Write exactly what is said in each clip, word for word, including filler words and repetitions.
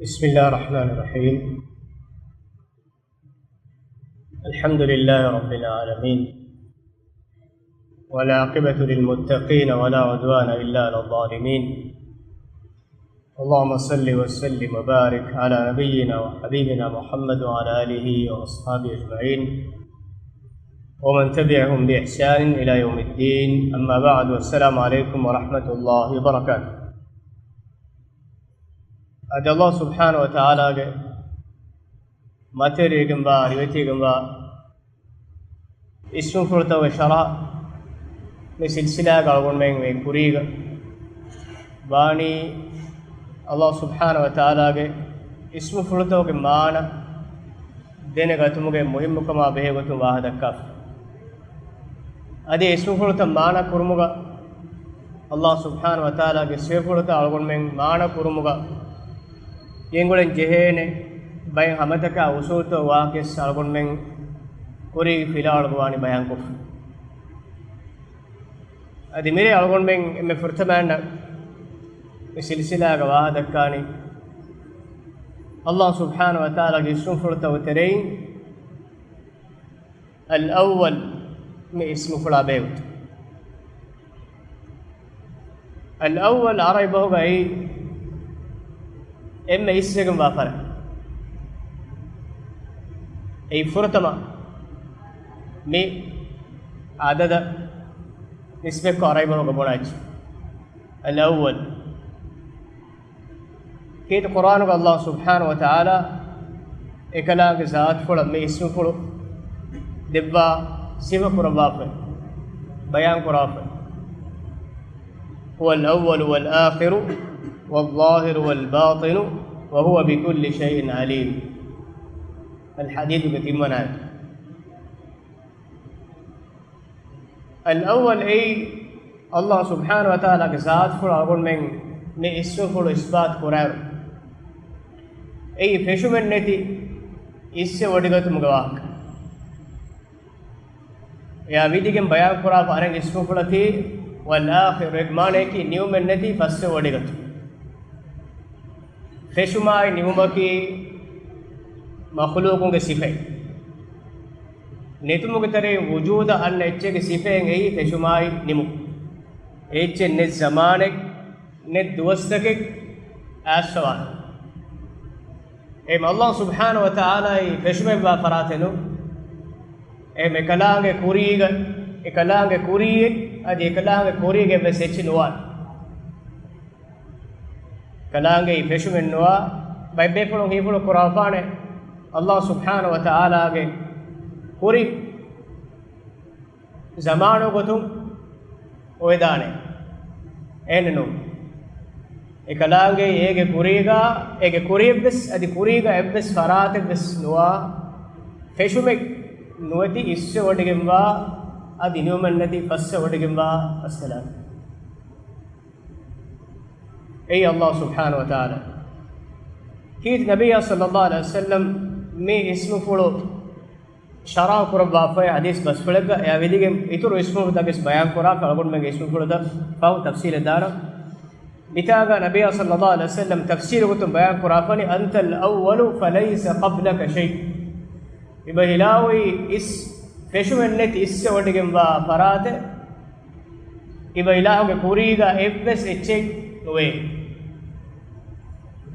بسم الله الرحمن الرحيم. الحمد لله رب العالمين، والعاقبة للمتقين، ولا عدوان إلا على الظالمين. اللهم صل وسلم وبارك على نبينا وحبيبنا محمد وعلى آله وأصحابه أجمعين، ومن تبعهم بإحسان إلى يوم الدين. أما بعد، والسلام عليكم ورحمة الله وبركاته. އަދި ﷲ ސުބްޙާނަހޫ ވަތަޢާލާގެ މަތިވެރިވެގެންވާ، ރިވެތިވެގެންވާ އިސްމުފުޅުތަކުގެ ޝަރަޙަ މި ސިލްސިލާގަ އަޅުގަނޑުމެން މި ކުރީގަ ވާނީ، ﷲ ސުބްޙާނަހޫ ވަތަޢާލާގެ އިސްމުފުޅުތަކުގެ މާނަ ދެނެގަތުމުގެ މުހިއްމުކަމާ ބެހޭގޮތުން ވާހަކަ ދައްކާފަ. އަދި އިސްމުފުޅުތައް މާނަ ކުރުމުގަ، ﷲ ސުބްޙާނަހޫ ވަތަޢާލާގެ ސިފަފުޅުތައް އަޅުގަނޑުމެން މާނަ ކުރުމުގަ ގެންގުޅެން ޖެހޭނެ ބައެއް ހަމަތަކާ އުސޫލުތައް ވާހަކަ އަޅުގަނޑުމެން ކުރީގެ ފިލާވަޅުގަ ވާނީ ބަޔާންކޮށްފަ. އަދި މިރޭ އަޅުގަނޑުމެން އެންމެ ފުރަތަމައިންނަށް މި ސިލްސިލާގަ ވާހަކަ ދައްކާނީ، ﷲ ސުބްޙާނަހޫ ވަތަޢާލާގެ އިސްމުފުޅުތަކުގެ ތެރެއިން އަލްއައްވަލް މި އިސްމުފުޅާ ބެހޭގޮތުން. އަލްއައްވަލް ޢަރަބި ބަހުގައި އެންމެ އިސްވެގެންވާ ފަރާތް. އެއީ ފުރަތަމަ މި އަދަދަށް ނިސްބަތްކޮށް ޢަރަބި ބަހުގަ ބުނާ އެއްޗެއް. އަލްއައްވަލް. ކީރިތި ޤުރްއާނުގަ ﷲ ސުބްޙާނަހޫ ވަތަޢާލާ އެކަލާނގެ ޒާތުފުޅަށް މި އިސްމުފުޅު ދެއްވާ ސިފަ ކުރައްވާފައި، ބަޔާން ކުރާފައި. هو الأول والآخر والظاهر والباطن وهو بكل شيء عليم. އަލްޙަދީދުގެ ތިންވަނަ އާޔަތު. އަލްއައްވަލް އެއީ، ﷲ ސުބްޙާނަހޫ ވަތަޢާލާގެ ޒާތުފުޅު އަޅުގަނޑުމެން މި އިސްމުފުޅު އިސްބާތު ކުރާއިރު، އެއީ ފެށުމެއް ނެތި އިސްވެވޮޑިގަތުމުގެ ވާހަކަ. އެއާ ވިދިގެން ބަޔާން ކުރާފަ އަނެއް އިސްމުފުޅަކީ، ވަލްއާޚިރު، އޭގެ މާނަޔަކީ ނިމުމެއް ނެތި ފައްސެވޮޑިގަތުން. ފެށުމާއި ނިމުމަކީ މަޚްލޫޤުންގެ ސިފައެއް. ނެތުމުގެ ތެރެއިން ވުޖޫދަށް އަންނަ އެއްޗެއްގެ ސިފައެއް އެއީ ފެށުމާއި ނިމުން. އެއްޗެއް ނެތް ޒަމާނެއް، ނެތް ދުވަސްތަކެއް އައިސްފަވާނެ. އެހެން ﷲ ސުބްޙާނަހޫ ވަތަޢާލާއީ ފެށުމެއްވާ ފަރާތެއް ނޫން. އެހެން އެކަލާނގެ ކުރީގަ، އެކަލާނގެ ކުރީއެއް އަދި އެކަލާނގެ ކުރީގެ އެއްވެސް އެއްޗެއް ނުވާނެ. ކަލާނގެއީ ފެށުމެއް ނުވާ، ބައެއް ބޭފުޅުން ހީފުޅު ކުރާފާނެ، ﷲ ސުބްޙާނަހޫ ވަތަޢާލާގެ ކުރި ޒަމާނު ގޮތުން އޮވެދާނެ. އެހެނެއް ނޫން. އެކަލާނގެ އޭގެ ކުރީގަ، އޭގެ ކުރިއެއްވެސް އަދި ކުރީގަ އެއްވެސް ފަރާތެއްވެސް ނުވާ، ފެށުމެއް ނުވެތި އިސްވެވޮޑިގެންވާ، އަދި ނިމުމެއް ނެތި ފައްސެވޮޑިގެންވާ އަސްކަލާނގެ. އެއީ ﷲ ސުބްޙާނަހޫ ވަތަޢާލާ. ކީރިތި ނަބިއްޔާ ޞައްލައްލާހު ޢަލައިހި ވަސައްލަމް މި އިސްމުފުޅު ޝަރަޙު ކުރައްވާފައި ޙަދީޘް ބަސްފުޅެއްގަ އެއާ ވިދިގެން އިތުރު އިސްމުފުޅުތަކެސް ބަޔާން ކުރާފަ އަޅުގަނޑުމެންގެ އިސްމުފުޅުތައް ފަހު ތަފްޞީލެއް ދާނަން. މިތާގަ ނަބިއްޔާ ޞައްލައްލާހު ޢަލައިހި ވަސައްލަމް ތަފްސީރު ގޮތުން ބަޔާން ކުރާފަނި، أنت الأول فليس قبلك شيء. އިބަ އިލާހުއީ އިސް ފެށުމެއް ނެތި އިސްވެވޮޑިގެންވާ ފަރާތެއް. އިބަ އިލާހުގެ ކުރީގަ އެއްވެސް އެއްޗެއް ނުވޭ.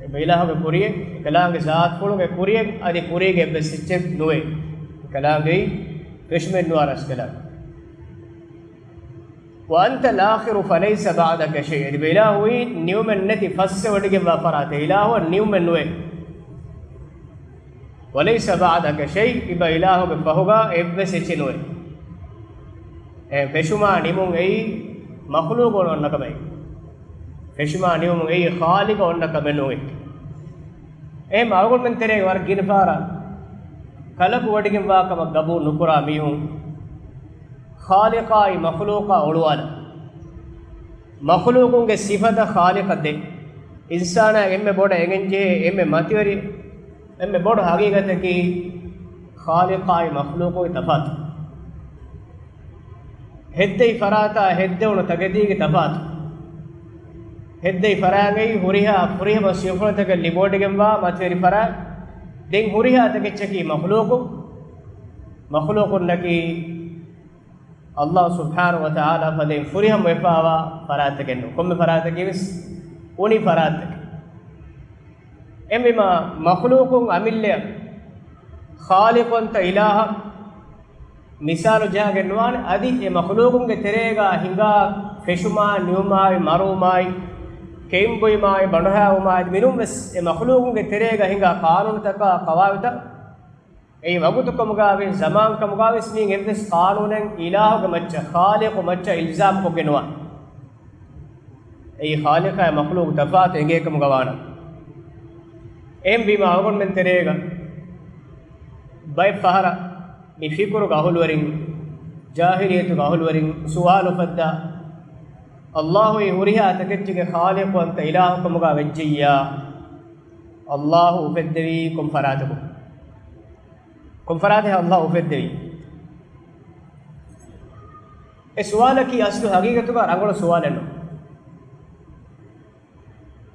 އިބަ އިލާހުގެ ކުރިއެއް، އެކަލާނގެ ޒާތުފުޅުގެ ކުރިއެއް އަދި ކުރީގެ އެއްވެސް އެއްޗެއް ނުވޭ. އެކަލާނގެއީ ފެށުމެއް ނުވާ ރަސްކަލާނގެ. وأنت الآخر فليس بعدك شيء. އިބަ އިލާހުއީ ނިމުމެއް ނެތި ފައްސެވޮޑިގެންވާ ފަރާތެއް. އިލާހުއަށް ނިމުމެއް ނުވޭ. وليس بعدك شيء، އިބަ އިލާހުގެ ފަހުގަ އެއްވެސް އެއްޗެއް ނުވޭ. އެ ފެށުމާ ނިމުން އެއީ މަޚްލޫޤުން އޮންނަ ކަމެއް. ފެށުމާ ނިމުމުން އެއީ ޚާލިޤަށް އޮންނަ ކަމެއް ނޫން. އެހެން އަޅުގަނޑުމެން ތެރޭގަ ވަރަށް ގިނަ ފަހަރަށް ކަލަކު ވޮޑިގެންވާ ކަމަށް ގަބޫލު ނުކުރާ މީހުން ޚާލިޤާއި މަޚްލޫޤާ އޮޅުވާލަން. މަޚްލޫޤުންގެ ސިފަތައް ޚާލިޤަށް ދޭ. އިންސާނާ އެންމެ ބޮޑަށް އެނގެންޖެހޭ އެންމެ މަތިވެރި، އެންމެ ބޮޑު ހަގީގަތަކީ ޚާލިޤާއި މަޚްލޫޤުގެ ތަފާތު. ހެއްދެވި ފަރާތާ ހެއްދެވުނު ތަކެތީގެ ތަފާތު. ހެއްދެވި ފަރާތް ހުރިހާ، ފުރިހަމަ ސިފަތަކަށް ލިބިވޮޑިގެންވާ މަތިވެރި ފަރާތް. ދެން ހުރިހާ ތަކެއްޗަކީ މަޚްލޫޤު، މަޚްލޫޤުންނަކީ ﷲ ސުބްޙާނަހޫ ވަތަޢާލާ ފަދައިން ފުރިހަމަ ވެފާވާ ފަރާތްތަކެއް ނޫން. ކޮންމެ ފަރާތަކީ ވެސް އުނި ފަރާތްތަކެއް. އެހެންވީމާ، މަޚްލޫޤުން އަމިއްލައަށް ޚާލިޤުވަންތަ އިލާހަށް މިސާލު ޖަހަގެން ނުވާނެ. އަދި އެ މަޚްލޫޤުންގެ ތެރޭގަ ހިނގާ ފެށުމާ، ނިމުމާއި، މަރުވުމާއި، ކެއިން ބުއިމާއި، ބަނޑުހައިވުމާއި، މިނޫން ވެސް އެ މަޚްލޫޤުންގެ ތެރޭގަ ހިނގާ ޤާނޫނުތަކާ، ޤަވާޢިދުތައް، އެއީ ވަގުތުކަމުގަ ވެސް، ޒަމާންކަމުގަ ވެސް މީން އެއްވެސް ޤާނޫނެއް އިލާހުގެ މައްޗަށް، ޚާލިޤު މައްޗަށް އިލްޒާމް ކޮށްގެން ނުވާނެ. އެއީ ޚާލިޤާއި މަޚްލޫޤު ތަފާތު އެނގޭކަމުގަ ވާނަމަ. އެހެންވީމާ، އަޅުގަނޑުމެން ތެރޭގަ ބައެއް ފަހަރަށް މި ފިކުރުގެ އަހުލުވެރިން، ޖާހިލިއްޔަތުގެ އަހުލުވެރިން ސުވާލު އުފައްދާ، ﷲ އީ ހުރިހާ ތަކެއްޗެއްގެ ޚާލިޤުވަންތަ އިލާހުކަމުގަ ވެއްޖެއްޔާ، ﷲ އުފެއްދެވީ ކޮން ފަރާތަކުން؟ ކޮން ފަރާތެއް ﷲ އުފެއްދެވީ؟ އެ ސުވާލަކީ އަސްލު ހަގީގަތުގަ ރަނގަޅު ސުވާލެއް ނޫން.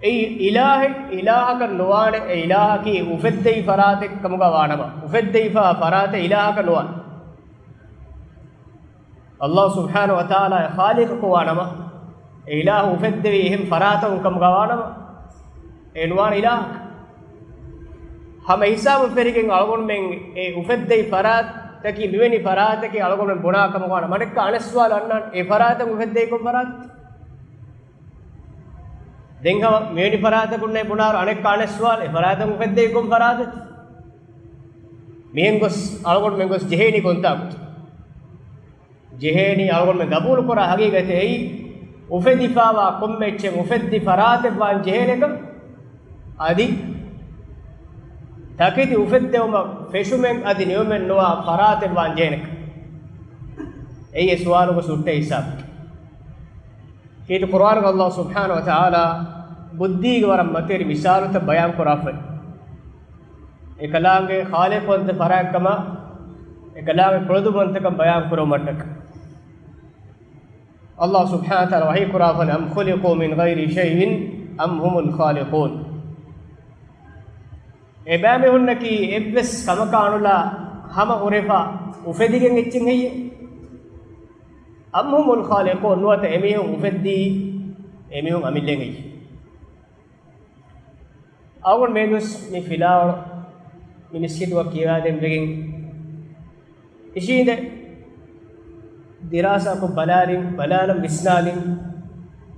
އެއީ އިލާހެއް އިލާހަކަށް ނުވާނެ، އެ އިލާހަކީ އުފެއްދެވި ފަރާތެއް ކަމުގަ ވާނަމަ، އުފެއްދެވިފާ ފަރާތެއް އިލާހަކަށް ނުވާނެ. ﷲ ސުބްޙާނަހޫ ވަތަޢާލާ އެ ޚާލިޤަކު ވާނަމަ، އެ އިލާހު އުފެއްދެވީ އެހެން ފަރާތަކުން ކަމުގަ ވާނަމަ، އެ ނުވާނެ އިލާހަކަށް. ހަމަ ހިސާބުން ފެށިގެން އަޅުގަނޑުމެން އެ އުފެއްދެވި ފަރާތަކީ މިވެނި ފަރާތެކޭ އަޅުގަނޑުމެން ބުނާ ކަމަށް ވާނަމަ، އަނެއްކާ އަނެއް ސުވާލު އަންނާނެ، އެ ފަރާތަކުން އުފެއްދެވީ ކޮން ފަރާތެއް؟ ދެން ހަމަ މިވެނި ފަރާތަކުންނޭ ބުނާއިރު އަނެއްކާ އަނެއް ސުވާލު، އެ ފަރާތަކުން އުފެއްދެވީ ކޮން ފަރާތެއް؟ މިހެން ގޮސް އަޅުގަނޑުމެން ގޮސް ޖެހޭނީ ކޮންތާކު؟ ޖެހޭނީ އަޅުގަނޑުމެން ގަބޫލުކުރާ ހަގީގަތެއް އެއީ، އުފެދިފާވާ ކޮންމެ އެއްޗެއް އުފެއްދި ފަރާތެއް ވާން ޖެހޭނެކަން، އަދި ތަކެތި އުފެއްދެވުމަށް ފެށުމެއް އަދި ނިމުމެއް ނުވާ ފަރާތެއް ވާން ޖެހޭނެކަން. އެއީ އެ ސުވާލުގެ ސުއްޓަ ހިސާބު. ކީރިތި ޤުރްއާނުގަ ﷲ ސުބްޙާނަހޫ ވަތަޢާލާ ބުއްދީގެ ވަރަށް މަތިވެރި މިސާލުތައް ބަޔާން ކުރާފައި. އެކަލާނގެ ޚާލިޤުވަންތަ ފަރާތްކަމާ، އެކަލާނގެ ކުޅަދުންވަންތަކަން ބަޔާން ކުރުމަށްޓަކައި. ﷲ ސުބްޙާނަހޫ ވަތަޢާލާ ވަޙީ ކުރާފައި، أَمْ خُلِقُوا مِنْ غَيْرِ شَيْءٍ أَمْ هُمُ الْخَالِقُونَ. އެބައިމީހުންނަކީ އެއްވެސް ކަމަކާ ނުލާ ހަމަ ހުރެފާ އުފެދިގެން އެއްޗެއް ހެއްޔޭ؟ أَمْ هُمُ الْخَالِقُونَ، ނުވަތަ އެމީހުން އުފެއްދީ އެމީހުން އަމިއްލައިން ހެއްޔޭ؟ އަޅުގަނޑު މިއަދުވެސް މި ފިލާވަޅު މި މިސްކިތުގަ ކިޔަވާދޭން ވެގެން އިށީނދެ ދިރާސާކޮށް ބަލާލިން، ބަލާލަން ވިސްނާލިން،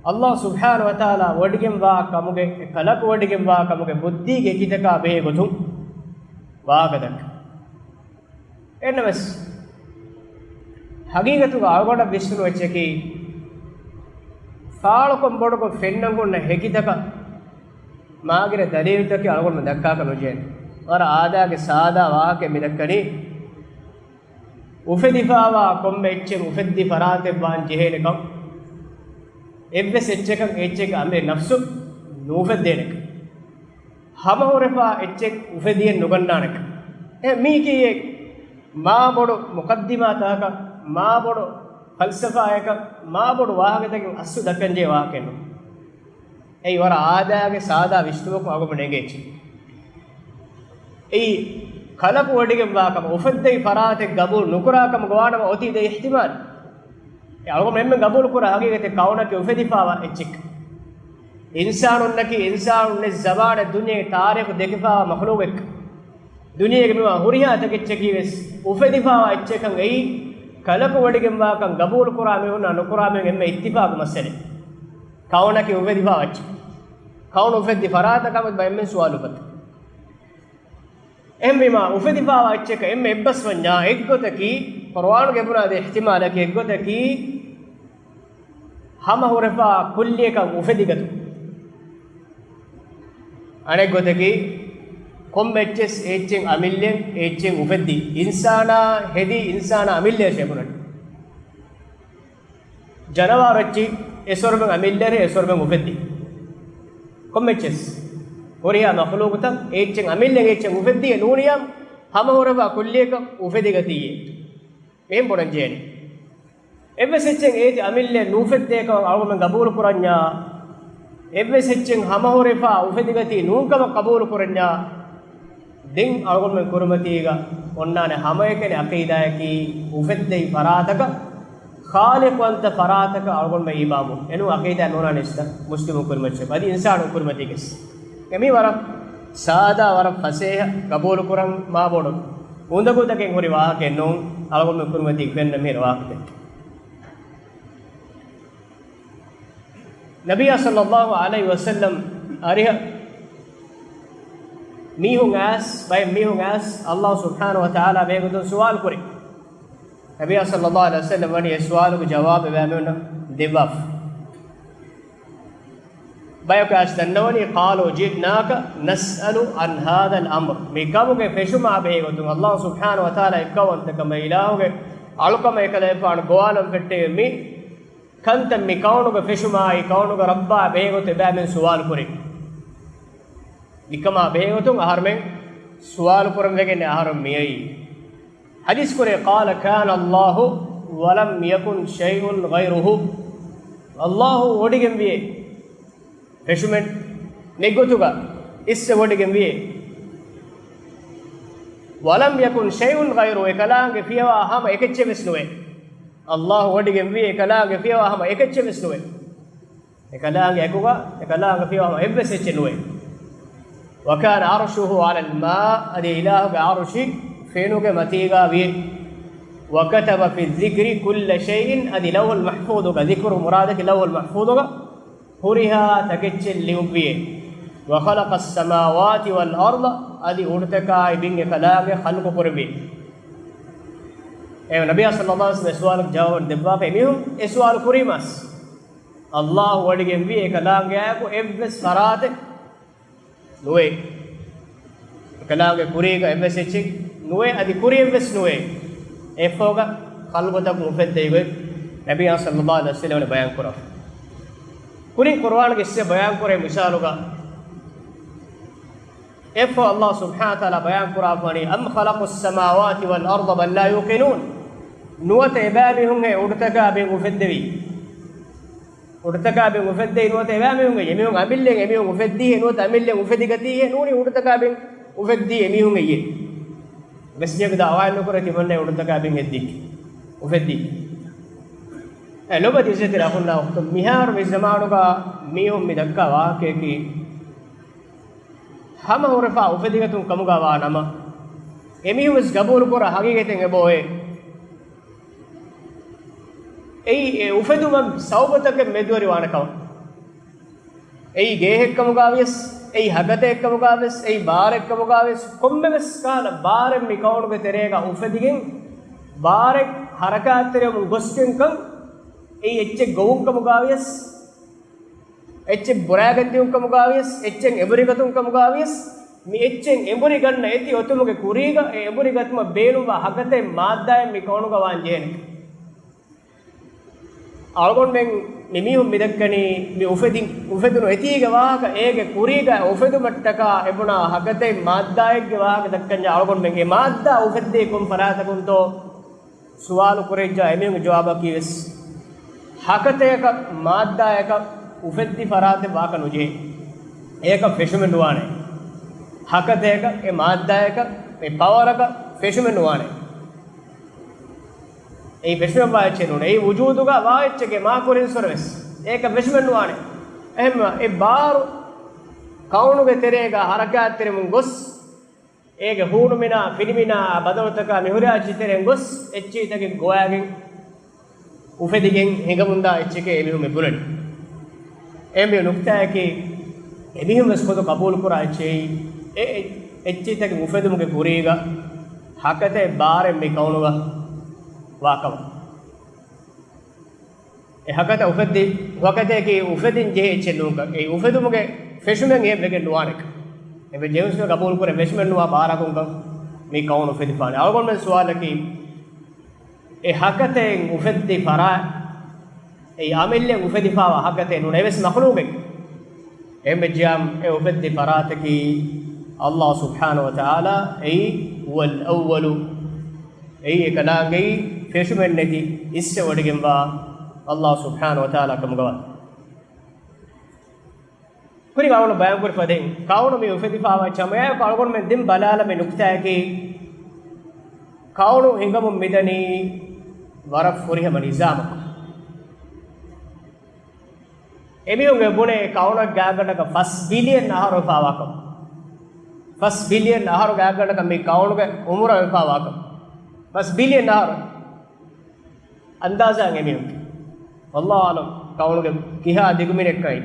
ﷲ ސުބްޙާނަހޫ ވަތަޢާލާ ވޮޑިގެންވާ ކަމުގެ، އެ ކަލަކު ވޮޑިގެންވާ ކަމުގެ ބުއްދީގެ އެކިތަކާ ބެހޭ ގޮތުން ވާހަކަ ދައްކަން. އެހެންނަމަވެސް، ހަގީގަތުގަ އަޅުގަނޑަށް ވިސްނުނު އެއްޗަކީ، ފާޅުކޮށް ބޮޑުކޮށް ފެންނަން ހުންނަ ހެކިތަކަށް މާގިނަ ދަލީލުތަކެއް އަޅުގަނޑުމެން ދައްކާކަށް ނުޖެހޭނެ. ވަރަށް އާދައިގެ ސާދާ ވާހަކައެއް މި ދައްކަނީ. އުފެދިފާވާ ކޮންމެ އެއްޗެއް އުފެއްދި ފަރާތެއް ވާން ޖެހޭނެކަން، އެއްވެސް އެއްޗަކަށް އެއްޗެއްގެ އަމިއްލަ ނަފްސު ނުއުފެއްދޭނެކަން، ހަމަހުރެފާ އެއްޗެއް އުފެދިއެއް ނުގަންނާނެކަން. އެ މީކީ އެ މާ ބޮޑު މުޤައްދިމާތަކަކަށް، މާ ބޮޑު ފަލްސަފާއަކަށް، މާ ބޮޑު ވާހަކަތަކެއް އަސްލު ދައްކަންޖެހޭ ވާހަކައެއް ނޫން. އެއީ ވަރަށް އާދައިގެ ސާދާ ވިސްނުމަކުން އަޅުގަނޑު ނެގޭ އެއްޗެއް. އެއީ ކަލަކު ވޮޑިގެންވާ ކަމަށް، އުފެއްދެވި ފަރާތެއް ގަބޫލު ނުކުރާ ކަމަކު ވާނަމަ އޮތީ ދެ އިޙްތިމާލު. އެ އަޅުގަނޑު އެންމެން ގަބޫލު ކުރާ ހަގީގަތެއް ކައުނަކީ އުފެދިފާވާ އެއްޗެއް. އިންސާނުންނަކީ އިންސާނުން ނެތް ޒަމާނެއް ދުނިޔޭގެ ތާރީޚު ދެކިފާވާ މަޚްލޫޤެއް. ދުނިޔޭގެ މިވާ ހުރިހާ ތަކެއްޗަކީ ވެސް އުފެދިފާވާ އެއްޗެއްކަން އެއީ، ކަލަކު ވޮޑިގެންވާކަން ގަބޫލު ކުރާ މީހުންނާ ނުކުރާ މީހުން އެންމެ އިއްތިފާޤު މައްސަލައެއް. ކައުނަކީ އުފެދިފާވާ އެއްޗެއް. ކައުނު އުފެއްދި ފަރާތަކަށް ބައެއްމެން ސުވާލު އުފައްދޭ. އެހެންވީމާ، އުފެދިފާވާ އެއްޗަކަށް އެންމެ އެއްބަސްވަންޏާ އެއްގޮތަކީ، ޤުރުއާނުގެ ބުނާ ދެ އިޙްތިމާލަކީ އެއްގޮތަކީ، ހަމަ ހުރެފާ ކުއްލިއަކަށް އުފެދިގަތު. އަނެއްގޮތަކީ، ކޮންމެ އެއްޗެސް އެއްޗެއް އަމިއްލައިން އެއްޗެއް އުފެއްދި. އިންސާނާ ހެދި އިންސާނާ އަމިއްލައަށޭ ބުނަނީ. ޖަނަވާރު އެއްޗި އެސޮރުމެން އަމިއްލައިން އެސޮރުމެން އުފެއްދި. ކޮންމެ އެއްޗެސް ހުރިހާ މަޚްލޫޤުތައް އެއްޗެއް އަމިއްލައިން އެއްޗެއް އުފެއްދިއޭ ނޫނިޔާ ހަމަ ހުރެފާ ކުއްލިއަކަށް އުފެދިގަތީއޭ. މިހެން ބުނަން ޖެހޭނެ. އެއްވެސް އެއްޗެއް އޭތި އަމިއްލައިން ނޫފެއްދޭކަމަށް އަޅުގަނޑުމެން ގަބޫލު ކުރަންޏާ، އެއްވެސް އެއްޗެއް ހަމަހުރެފާ އުފެދިގަތީ ނޫންކަމަށް ޤަބޫލު ކުރަންޏާ، ދެން އަޅުގަނޑުމެން ކުރިމަތީގަ އޮންނާނެ ހަމައެކަނި ޢަޤީދާއަކީ އުފެއްދެވި ފަރާތަކަށް، ޚާލިޤުވަންތަ ފަރާތަކަށް އަޅުގަނޑުމެން އީމާންވުން. އެނޫން ޢަޤީދާ ނޫނާނެ އިސްލާމް މުސްލިމުން ކުރިމައްޗަށް. އަދި އިންސާނުން ކުރިމަތީގެސް. އެ މީ ވަރަށް ސާދާ، ވަރަށް ފަސޭހަ، ޤަބޫލު ކުރަން މާބޮޑު އުނދަގޫތަކެއް ހުރި ވާހަކައެއް ނޫން، އަޅުގަނޑުމެން ކުރިމަތީގަ ފެންނަ މިހިރަ ވާހަކަތަކެއް. ނަބިއްޔާ ޞައްލައްލާހު ޢަލައިހި ވަސައްލަމް އަރިހަށް މީހުން އައިސް، ބައެއް މީހުން އައިސް، ﷲ ސުބްޙާނަހު ވަތަޢާލާ ބެހޭގޮތުން ސުވާލު ކުރި. ނަބިއްޔާ ޞައްލައްލާހު ޢަލައިހި ވަސައްލަމް ވަނީ އެ ސުވާލުގެ ޖަވާބެއް ބައިމީހުންނަށް ދެއްވާފަ. ބަޔަކު އައިސް ދަންނަވަނީ، قَالُوا جِئْنَاكَ نَسْأَلُكَ عَنْ هَذَا الْأَمْرِ، މި ކަމުގެ ފެށުމާ ބެހޭގޮތުން، ﷲ ސުބްޙާނަހު ވަތަޢާލާ އެއްކައުވަންތަކަމަށް، އިލާހުގެ އަޅުކަމަށް އެކަލޭގެފާނު ގޮވާލަން ފެއްޓެވި މި ކަންތައް، މި ކައުނުގެ ފެށުމާއި ކައުނުގެ ރައްބާ ބެހޭގޮތުން އެބައިމީހުން ސުވާލު ކުރި. މިކަމާ ބެހޭގޮތުން އަހަރުމެން ސުވާލު ކުރަން ވެގެން އަހަރުން މިއައީ. ޙަދީޘް ކުރޭ، قَالَ كَانَ اللَّهُ وَلَمْ يَكُنْ شَيْءٌ غَيْرُهُ. ﷲ ވޮޑިގެންވިއޭ، ފެށުމެއް ނެތްގޮތުގަ އިސްވެ ވޮޑިގެންވިއޭ. وَلَمْ يَكُنْ شَيْءٌ غَيْرُهُ، އެކަލާނގެ ފިޔަވާ ހަމަ އެކެއްޗެއް ވެސް ނުވޭ. ﷲ ވޮޑިގެންވިއޭ، އެކަލާނގެ ފިޔަވާ ހަމަ އެކެއްޗެއް ވެސް ނުވޭ. އެކަލާނގެ އެކުގަ، އެކަލާނގެ ފިޔަވާ ހަމަ އެއްވެސް އެއްޗެއް ނުވޭ. وَكَانَ عَرْشُهُ عَلَى الْمَاءِ، އަދި އިލާހުގެ ޢަރުޝި ފޭނުގެ މަތީގަ ވިއޭ. وَكَتَبَ فِي الذِّكْرِ كُلَّ شَيْءٍ، އަދި ލައުޙުލް މަޙްފޫޡުގަ، ޛިކުރު މުރާދަކީ ލައުޙުލް މަޙްފޫޡުގަ ހުރިހާ ތަކެއްޗެއް ލިޔުއްވިއޭ. وَخَلَقَ السَّمَاوَاتِ وَالْأَرْضَ، އަދި އުޑުތަކާއި ބިން އެކަލާނގެ ޚަލްޤު ކުރެއްވިއޭ. އެ ނަބިއްޔާ ޞައްލައްލާހު ޢަލައިހި ވަސައްލަމް އެ ސުވާލުގެ ޖަވާބު ދެއްވާފަ، އެމީހުން އެ ސުވާލު ކުރީމަސް، ﷲ ވޮޑިގެންވިއޭ އެކަލާނގެއާއެކު އެއްވެސް ފަރާތެއް ނުވޭ. އެކަލާނގެ ކުރީގަ އެއްވެސް އެއްޗެއް ނުވޭ، އަދި ކުރިއެއްވެސް ނުވޭ. އެއަށްފަހުގަ ޚަލްޤުތަކުން އުފެއްދެވި ގޮތް ނަބިއްޔާ ޞައްލައްލާހު ޢަލައިހި ވަސައްލަމަ ބަޔާން ކުރައްވާ. ކުރިން ޤުރުއާންގެ އިސްވެ ބަޔާން ކުރޭ މިސާލުގަ، އެއަށްފަހު ﷲ ސުބްޙާނަހު ވަތަޢާލާ ބަޔާން ކުރާފަ ވަނީ، أَمْ خَلَقُوا السَّمَاوَاتِ وَالْأَرْضَ بَل لَّا يُوقِنُونَ. ނުވަތަ އެބައިމީހުން އެ އުޑުތަކާ ބިން އުފެއްދެވީ. އުޑުތަކާ ބިން އުފެއްދެވީ ނުވަތަ އެބައިމީހުން އެ، އެމީހުން އަމިއްލައިން އެމީހުން އުފެއްދީހޭ ނުވަތަ އަމިއްލައިން އުފެދިގަތީހޭ ނޫނީ އުޑުތަކާ ބިން އުފެއްދީ އެމީހުން އެއްޔޭ. ވެސް މީހަކު ދަޢުވާއެއް ނުކުރޭ ތިމަންނަ އެ އުޑުތަކާ ބިން ހެއްދީ، އުފެއްދީ. އެ ލޮބުވެތި އިއްޒަތްތެރި އަޚުންނާ އުޚްތުން، މިހާރު މި ޒަމާނުގަ މީހުން މި ދައްކާ ވާހަކައަކީ، ހަމަ ހުރެފާ އުފެދިގަތުން ކަމުގަ ވާ ނަމަ، އެމީހުން ވެސް ގަބޫލު ކުރާ ހަގީގަތެއް އެބައޮތޭ. އެއީ އެ އުފެދުމަށް ސަބަބުތަކެއް މެދުވެރިވާނެ ކަމަށް. އެއީ ގޭހެއްކަމުގަ ވިޔަސް، އެއީ ހަގަތައެއްކަމުގަ ވެސް، އެއީ ބާރެއްކަމުގަ ވެސް، ކޮންމެވެސް ކަހަލަ ބާރެއް މި ކައުނުގެ ތެރޭގަ އުފެދިގެން، ބާރެއް ހަރަކާތްތެރިވަމުން ގޮސްގެންކަން، އެއީ އެއްޗެއް ގޮވުން ކަމުގަ ވިޔަސް، އެއްޗެއް ބުރާގަތް ދިއުން ކަމުގަ ވިޔަސް، އެއްޗެއް އެނބުރިގަތުން ކަމުގަ ވިޔަސް، މި އެއްޗެއް އެނބުރިގަންނަ އެތި އޮތުމުގެ ކުރީގަ އެ އެނބުރިގަތުމަށް ބޭނުންވާ ހަގަތައެއް މާއްދާއެއް މި ކައުނުގަ ވާން ޖެހޭނެ. އަޅުގަނޑުމެން މި މީހުން މި ދައްކަނީ މި އުފެދި، އުފެދުނު އެތީގެ ވާހަކަ، އޭގެ ކުރީގަ އުފެދުމަށްޓަކާ އެބުނާ ހަގަތައް މާއްދާއެއްގެ ވާހަކަ ދައްކަންޏާ އަޅުގަނޑުމެން އެ މާއްދާ އުފެއްދީ ކޮން ފަރާތަކުންތޯ ސުވާލު ކުރެއްޖާ އެމީހުންގެ ޖަވާބަކީ ވެސް ހަގަތައަކަށް މާއްދާއަކަށް އުފެއްދި ފަރާތެއް ވާކަށް ނުޖެހޭ. އެއަކަށް ފެށުމެއް ނުވާނެ. ހަގަތައަކަށް އެ މާއްދާއަކަށް އެ ޕަވަރަކަށް ފެށުމެއް ނުވާނެ. އެއީ ފެށުމެއްވާ އެއްޗެއް ނޫން. އެއީ ވުޖޫދުގަ ވާ އެއްޗެކޭ މާ ކުރިންސުރެ ވެސް. އެއަކަށް ފެށުމެއް ނުވާނެ. އެހެންވެ، އެ ބާރު ކައުނުގެ ތެރޭގަ ހަރަކާތްތެރިވަމުން ގޮސް، އޭގެ ހޫނުމިނާ، ފިނިމިނާ، ބަދަލުތަކާ މިހުރިހާ އެއްޗިތެރެއިން ގޮސް، އެއްޗިތަކެއް ގޮވާގެން އުފެދިގެން ހިނގަމުންދާ އެއްޗެކޭ އެމީހުން މި ބުނަނީ. އެހެންވެ ނުކްތާއަކީ، އެމީހުން ވެސް ފޮތު ޤަބޫލުކުރާ އެއްޗެއް، އެ، އެ، އެއްޗިތަކެއް އުފެދުމުގެ ކުރީގަ ހަގަތައެއް ބާރެއް މި ކައުނުގަ ވާކަމަށް. އެ ހަގަތައް އުފެއްދި، ހަގަތައަކީ އުފެދިން ޖެހޭ އެއްޗެއް ނޫންކަން. އެ އުފެދުމުގެ ފެށުމެއް އެހެން ވެގެން ނުވާނެކަން. އެ ޖެހުންސް ގަބޫލުކުރެ ފެށުމެއް ނުވާ ބާރަކުންކަން މި ކައުނު އުފެދިފާނެ. އަޅުގަނޑުމެން ސުވާލަކީ، އެ ހަގަތައެއް އުފެއްދި ފަރާތް، އެއީ އަމިއްލައިން އުފެދިފާވާ ހަގަތައެއް ނޫން، އެވެސް މަޚްލޫޤެއް. އެހެންވެއްޖިއްޔާ އެ އުފެއްދި ފަރާތަކީ ﷲ ސުބްޙާނަހޫ ވަތަޢާލާ، އެއީ ހުވަލް އައްވަލު، އެއީ އެކަލާނގެއީ ފެށުމެއްނެތި އިސްވެވޮޑިގެންވާ ﷲ ސުބްޙާނަހޫ ވަތަޢާލާ ކަމުގަވާ. ކުރިން އަޅުގަނޑު ބަޔާންކުރި ފަދައިން، ކައުނު މި އުފެދިފާވާ ހަމައެއާއެކު އަޅުގަނޑުމެން ދެން ބަލާލަމޭ ނުކުތާއަކީ، ކައުނު ހިނގަމުން މިދަނީ ވަރަށް ފުރިހަމަ ނިޒާމަކު. އެމީހުން އެ ބުނޭ ކައުނަށް ގާތްގަނޑަކަށް ފަސް ބިލިއަން އަހަރު އެފާވާކަމަށް. ފަސް ބިލިއަން އަހަރު ގާތްގަނޑަކަށް މި ކައުނުގެ އުމުރަށް އެފާވާކަމަށް. ފަސް ބިލިއަން އަހަރު. އަންދާޒާ އެމީހުން. ވައްލާހު އަޢްލަމް ކައުނުގެ ކިހާ ދިގުމިނެއްކައި.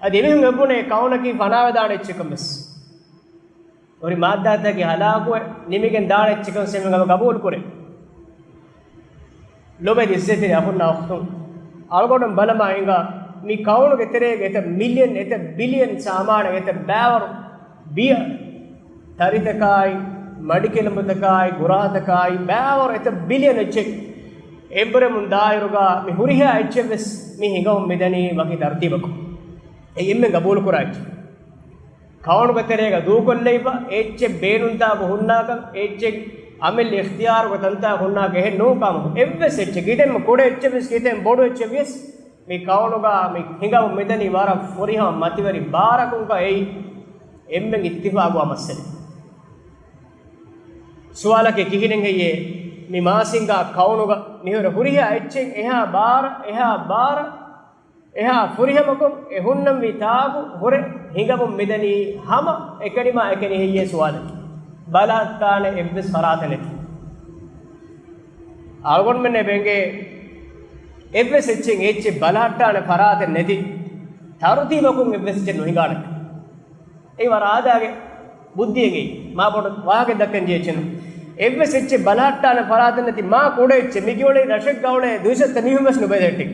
އަދި އެމީހުން އެބުނޭ ކައުނަކީ ފަނާވެދާނެ އެއްޗެއްކަން ވެސް. ހުރި މާއްދާތަކީ ހަލާކުވެ ނިމިގެން ދާނެ އެއްޗެއްކަން ވެސް އެމީހުން ގަބޫލު ކުރޭ. ލޮބެ އިއްޒަތްތެރި އަޚުންނާ އުޚްތުން. އަޅުގަނޑު ބަލަމާ ހިނގާ މި ކައުނުގެ ތެރޭގަ އެތައް މިލިއަން، އެތައް ބިލިއަން ސާމާނެއް، އެތައް ބައިވަރު ބިޔަ ތަރިތަކާއި، މަޑިކިލަނބުތަކާއި، ގުރާހަތަކާއި، ބައިވަރު އެތައް ބިލިއަން އެއްޗެއް އެނބުރެމުން ދާއިރުގަ މި ހުރިހާ އެއްޗެއް ވެސް މި ހިނގަމުން މިދަނީ ވަކި ތަރުތީބަކުން. އެއީ އެންމެން ގަބޫލުކުރާ އެއްޗެއް. ކައުނުގެ ތެރޭގަ ދޫކޮށްލައިފަ އެއްޗެއް ބޭނުންތާކު ހުންނާކަން، އެއްޗެއް އަމިއްލަ އިޚްތިޔާރުގެ ތަންތާ ހުންނާކަށް އެހެން ނޫން ކަމަކު. އެއްވެސް އެއްޗެއް، ކިތަންމެ ކުޑަ އެއްޗެއް ވެސް، ކިތަން ބޮޑު އެއްޗެއް ވިޔަސް، މި ކައުނުގަ މި ހިނގަމުން މިދަނީ ވަރަށް ފުރިހަމަ މަތިވެރި ބާރަކުންކަން އެއީ އެންމެން އިއްތިފާގުވާ މައްސަލަ. ސުވާލަކީ ކިހިނެއް ހެއްޔޭ؟ މި މާސިންގާ ކައުނުގަ މިހުރެ ހުރިހާ އެއްޗެއް އެހާ ބާރަ، އެހާ ބާރަ، އެހާ ފުރިހަމަކޮށް އެ ހުންނަންވީ ތާކު ހުރެ ހިނގަމުން މިދަނީ ހަމަ އެކަނިމާ އެކަނި ހެއްޔޭ ސުވާލަކީ. ބަލަހައްޓާނެ އެއްވެސް ފަރާތެއް ނެތި. އަޅުގަނޑުމެންނަށް ބެނގޭ އެއްވެސް އެއްޗެއް، އެއްޗެއް ބަލަހައްޓާނެ ފަރާތެއް ނެތި، ތަރުތީބަކުން އެއްވެސް އެއްޗެއް ނުހިނގާނެ. އެއީ ވަރަށް އާދައިގެ ބުއްދިއެއް. އެއީ މާ ބޮޑު ވާހަކައެއް ދައްކަން ޖެހޭ އެއްޗެއް ނޫން. އެއްވެސް އެއްޗެއް ބަލަހައްޓާނެ ފަރާތެއް ނެތި މާ ކުޑަ އެއްޗެއް. މި ގިއުޅޭ ރަށެއްގަ އުޅޭ ދުއިސައްތަ މީހުން ވެސް ނުބެލެހެއްޓި.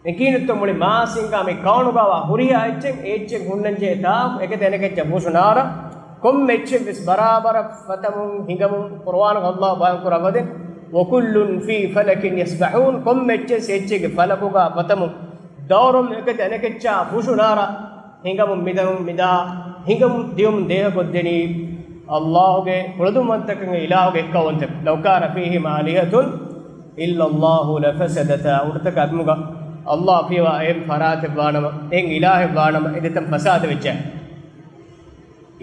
އެކީނުތޯ މުޅި މާސިންގާ މި ކައުނުގަވާ ހުރިހާ އެއްޗެއް، އެ އެއްޗެއް ހުންނަންޖެހޭ ތާކު އެކަތަ އެނެކައްޗަށް ފުށު ނާރާ، ކޮންމެ އެއްޗެއް ވެސް ބަރާބަރަށް ފަތަމުން ހިނގަމުން ޤުރުއާނުގަ ﷲ ބަޔާން ކުރައްވަދޭ، وَكُلٌّ فِي فَلَكٍ يَسْبَحُونَ. ކޮންމެ އެއްޗެއް އެއްޗެއްގެ ފަލަކުގަ ފަތަމުން ދައުރުން އެކަތަ އެނެކައްޗާ ފުށު ނާރާ، ހިނގަމުން މިދަނުން މިދާ ހިނގަމުން ދިޔުމުން ދޭހަކޮށްދެނީ ﷲ ގެ ކުޅަދުންވަންތަކަން، އިލާހުގެ އެއްކައުވަންތަކަން. لَوْ كَانَ فِيهِمَا آلِهَةٌ إِلَّا اللَّهُ لَفَسَدَتَا. އުޑުތަކާ ބިމުގަ ﷲ ފިޔަވާ އެއް ފަރާތެއް ވާނަމަ، އެއް އިލާހެއް ވާނަމަ، އެ ދެތަން ފަސާދަ ވެއްޖެ.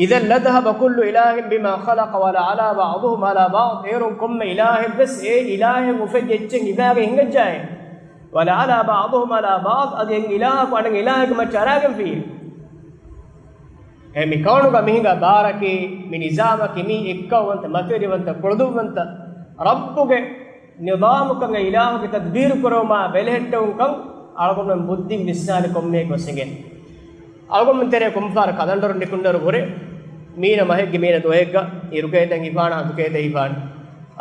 إِذًا لَذَهَبَ كُلُّ إِلَٰهٍ بِمَا خَلَقَ وَلَعَلَا بَعْضُهُمْ عَلَىٰ بَعْضٍ. އޭރުން ކޮންމެ އިލާހެއްވެސް އެ އިލާހެއް އުފެއްދި އެއްޗެއް ހިފާގެން ހިނގައްޖާއޭ. وَلَعَلَىٰ بَعْضُهُمْ عَلَىٰ بَعْضٍ، އަދި އެއް އިލާހަކު އަނެއް އިލާހެއްގެ މައްޗަށް އަރާގެންފިއޭ. އެ މި ކައުނުގަ މި ހިނގާ ބާރަކީ، މި ނިޒާމަކީ، މި އެއްކައުވަންތަ، މަތިވެރިވަންތަ، ކުޅަދުންވަންތަ ރައްބުގެ ނިޒާމުކަން، އެ އިލާހުގެ ތަދްބީރު ކުރެވުމާ ބެލެހެއްޓެވުންކަން އަޅުގަނޑުމެން ބުއްދިން ވިސްނާލި ކޮންމެއަކު ވެސް އެނގޭނެ. އަޅުގަނޑުމެން ތެރޭ ކޮންފަހަރަކު ކަލަންޑަރު ނިކުންނަރު ހުރެ މީނަ މަހެއްގެ މީނަ ދުވަހެއްގަ އިރުކޭތެއް ހިފާނެ، ހަނދުކޭތެއް ހިފާނެ.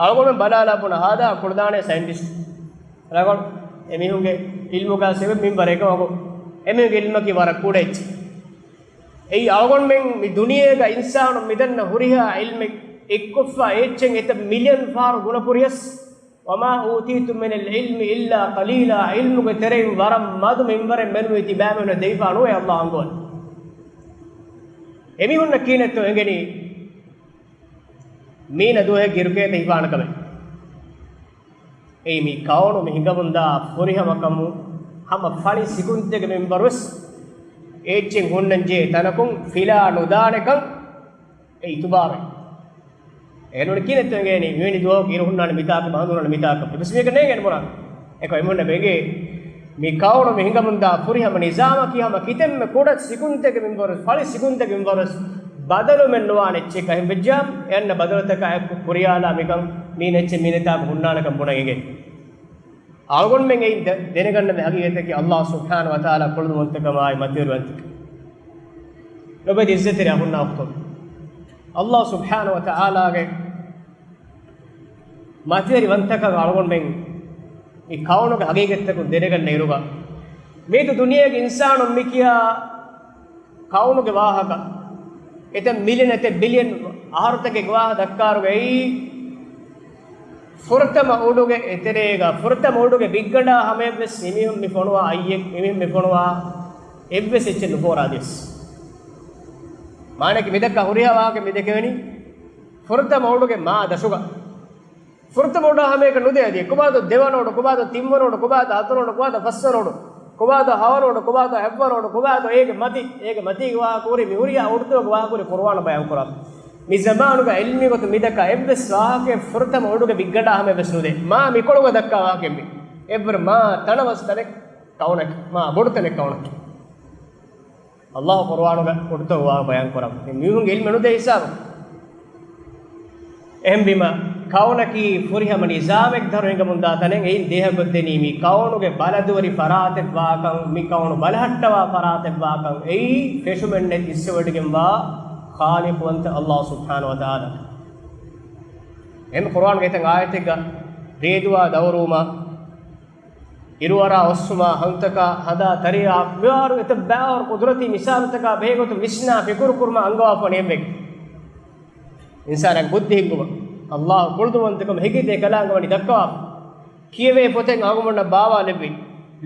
އަޅުގަނޑުމެން ބަލާލާ ބުނާ ހާދަ ކުޅަދާނެ ސައިންޓިސްޓް ރަނގަޅު. އެމީހުންގެ އިލްމުގަ ސެބެ މިންވަރެއް އެކަމަކު، އެމީހުންގެ އިލްމަކީ ވަރަށް ކުޑަ އެއްޗެއް. އެއީ އަޅުގަނޑުމެން މި ދުނިޔޭގަ އިންސާނުން މިދަންނަ ހުރިހާ އިލްމެއް އެއްކޮށްފަ އެއްޗެއް އެތައް މިލިއަން ފަހަރު ގުނަކުރިޔަސް، وَمَا أُوتِيتُم مِّنَ الْعِلْمِ إِلَّا قَلِيلًا. އިލްމުގެ ތެރެއިން ވަރަށް މަދު މިންވަރެއް މެނުވީ ތިބާމެންނަށް ދެވިފާ ނުވޭ ﷲ އަންގަވަން. އެމީހުންނަށް ކިހިނެއްތޯ އެނގެނީ މީނަ ދުވަހެއްގެ އިރުކޭތެއް ހިފާނެ ކަމެއް. އެއީ މި ކައުނު މި ހިނގަމުންދާ ފުރިހަމަކަމު ހަމަ ފަޅި ސިކުންތެއްގެ މިންވަރުވެސް އެއްޗެއް ހުންނަންޖެހޭ ތަނަކުން ފިލާ ނުދާނެކަން އެ އިތުބާރެއް. އެނޫން ކިހިނެއްތޯ އެނގޭނީ މިވެނި ދުވަހަކު އިރު ހުންނާނެ މިތާކަށް ބަހަނދުން ހުންނާނެ މިތާކަށް. އެއްވެސް މީހަކަށް ނޭނގޭނެ ބުނާ. އެކަމަކު އެމީހުންނަށް ބެނގޭ މި ކައުނު މި ހިނގަމުންދާ ފުރިހަމަ ނިޒާމަކީ ހަމަ ކިތަންމެ ކުޑަ ސިކުންތެއްގެ މިންވަރު، ފަޅި ސިކުންތެއްގެ މިންވަރު ބަދަލުވެމެއް ނުވާނެ އެއްޗެއް ކަހެން ވެއްޖާ، އެ އަންނަ ބަދަލުތަކާ އެއްކޮށް ކުރިޔާލާ މިކަން މީނަ އެއްޗެއް މީނަ ތާކު ހުންނާނެކަން ބުނަން އެނގޭ. އަޅުގަނޑުމެން އެއިން ދެ-، ދެނެގަންނަވާ ހަގީގަތަކީ ﷲ ސުބްޙާނަހޫ ވަތަޢާލާ ކުޅަދުންވަންތަކަމާއި މަތިވެރިވަންތަކަން. ލޮބެތި އިއްޒަތްތެރި އަޚުންނާ އުޚްތުން. ﷲ ސުބްޙާނަހޫ ވަތަޢާލާގެ މަތިވެރިވަންތަކަން އަޅުގަނޑުމެން މި ކައުނުގެ ހަގީގަތްތަކުން ދެނެގަންނަ އިރުގަ، މިއަދު ދުނިޔޭގެ އިންސާނުން މި ކިޔާ ކައުނުގެ ވާހަކަ، އެތައް މިލިއަން، އެތައް ބިލިއަން އަހަރުތަކެއްގެ ވާހަކަ ދައްކާއިރުގައި، ފުރަތަމަ އުޑުގެ އެތެރޭގަ، ފުރަތަމަ އުޑުގެ ބިއްގަނޑާ ހަމަޔަށްވެސް އެމީހުން މި ފޮނުވާ އައްޔެއް، އެމީހުން މި ފޮނުވާ އެއްވެސް އެއްޗެއް ނުފޯރާދިޔަސް. މާނައަކީ މިދައްކާ ހުރިހާ ވާހަކަ މިދެކެވެނީ ފުރަތަމަ އުޑުގެ މާ ދަށުގަ. ފުރަތަމަ އުޑާ ހަމަޔަކަށް ނުދޭ އަދި. ކޮބާތޯ ދެވަނަ އުޑު، ކޮބާތޯ ތިންވަނަ އުޑު، ކޮބާތޯ ހަތަރުވަނަ އުޑު، ކޮބާތޯ ފަސްވަނަ އުޑު. ކޮބާތޯ ހަވަރު އޮޑު، ކޮބާތޯ ހައްވަރު އޮޑު، ކޮބާތޯ އޭގެ މަތި، އޭގެ މަތީގެ ވާހަކަ ހުރި މި ހުރިހާ އުޑުތަކުގެ ވާހަކަ ހުރި ޤުރުއާނު ބަޔާން ކުރާ. މި ޒަމާނުގަ ޢިލްމީ ގޮތުން މި ދައްކާ އެއްވެސް ވާހަކައެއް ފުރަތަމަ އުޑުގެ ބިންގަނޑާ ހަމަ އެއްވެސް ނުދޭ. މާ މިކޮޅުގަ ދައްކާ ވާހަކައެއް މީ. އެއްވަރު މާ ތަނަވަސް ތަނެއް ކައުނަކަށް، މާ ބޮޑު ތަނެއް ކައުނަކަށް. އައްލާހު ޤުރުއާނުގަ އުޑުތަކުގެ ވާހަކަ ބަޔާން ކުރާ. މީހުންގެ ޢިލްމެއް ނުދޭ ހިސާބު. އެހެންވީމަ، ކައުނަކީ ފުރިހަމަ ނިޒާމެއްގެ ދަރު ހިނގަމުންދާ ތަނެއް. އެއިން ދޭހަކޮށްދެނީ މި ކައުނުގެ ބަލަދުވަރި ފަރާތެއް ވާކަން، މި ކައުނު ބަލަހައްޓަވާ ފަރާތެއް ވާކަން. އެއީ ފެށުމެއްނެތް އިސްވެވޮޑިގެންވާ ޚާލިޤުވަންތަ އައްލާހު ސުބްޙާނަހު ވަތަޢާލާ. އެހެން ޤުރުއާނުގެ އެތައް އާޔަތެއްގަ ރޭދުވާ ދައުރުވުމާ، އިރުއަރާ އޮއްސުމާ، ހަނދުތަކާ ހަނދާ ތަރިއާ، މިވާރު އެތައް ބައިވަރު ޤުދުރަތީ މިސާލުތަކާ ބެހޭގޮތުން ވިސްނާ ފިކުރު ކުރުމަށް އަންގަވާފަ ވަނީ އެއްވެގެން. އިންސާނާގެ ބުއްދި ހިންގުމަށް އައްލާހު ކުޅުދުންވަންތަކަމަށް ހެކިތޭ ކަލާނގެ ވަނީ ދައްކަވާފަ. ކިޔެވޭ ފޮތެއް އަޅުގަނޑުމެންނަށް ބާވާލެއްވި.